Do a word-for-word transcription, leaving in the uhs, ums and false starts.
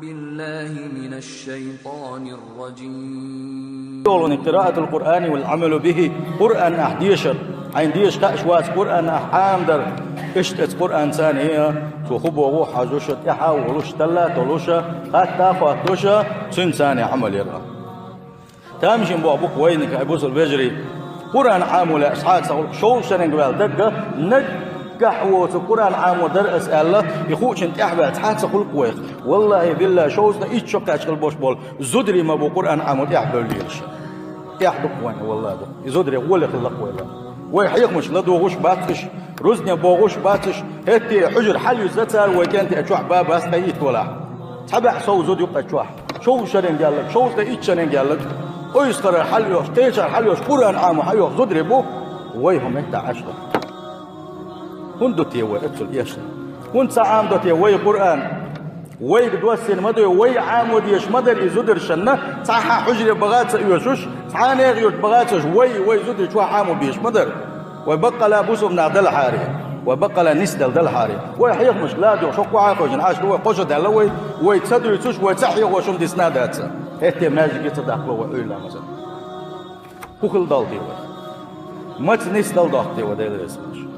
بالله من الشيطان الرجيم. Къираатул Къуръани вал Ӏамалу бихи. Къуръан ахь дешар. Хьайна деша хууш вац Къуръан ахь Ӏамадар. Иштта эца Къуръан царна а, цо хӀун боху хьажуша, тӀаьхьа а волуша, талла а толлуша, хатта а хоттуша, цуьнан царна Ӏамал яр а. Тамашийна боху бу-кх вайниг, хьай бусул вежарий. Къуръан Ӏамо лаьа цхьа а ца хуьлу-кх, шовзткъа шеран ваьлла дагга, наггахь воцург Къуръан Ӏамо дара аса аьлла, и хуучун тӀаьхьа ваьлла цхьа а ца хуьлу-кх вайх. Валлахьи, биллахьи, шовзткъа итт шо кхаьчна хила болуш болу зударий ма бу Къуръан Ӏамо тӀаьхьа бевлла лелаш. ТӀаьхьа ду-кх вайна, валлахьи, ду-кх. И зударий гӀоле хилла-кх вай. Вай хьехамаш ладугӀуш бац уьш, рузбане богӀуш бац уьш, хӀетте хьуьжар хьалаюьзза цара вай кӀентий а чохь бан бац ткъе итт валахь. Цхьа бӀе сов зуда ю-кх а чохь. Шовзткъа шеран ваьлларг, шовзткъа итт шеран ваьлларг, ойсхарара хьалайохуш, кхечара хьалайохуш, Къуръан Ӏамо хьайоху зударий бу, вай хӀун меттахь Ӏаш ду? ХӀунда ду те вай оццул эшна? ХӀунда ца Ӏамадо те вай Къуръан? Вайга доссийна ма ду, вай Ӏамо дезаш ма дара и зударшна, цхьа а хьуьжаре баха а ца оьшуш, цхьа а нехан юрта баха а ца оьшуш, вай, вай зударий чохь Ӏамо безаш ма дара. Вай баккъала бусулба нах далахьара, вай баккъала нисделла далахьара, вай хьехамаш ладугӀуш, хӀокху охьа а хевшина Ӏаш ду вай, кхо шо даьлла вай, вай ца дуьйцуш, вай ца хьехош хӀума дисна а дац. ХӀетте маьждиге ца даккхало вай Ӏуьйра ламазан. ХӀун хила долу те вай? Маца нисдала доккху те вай, Дела реза хуьлда?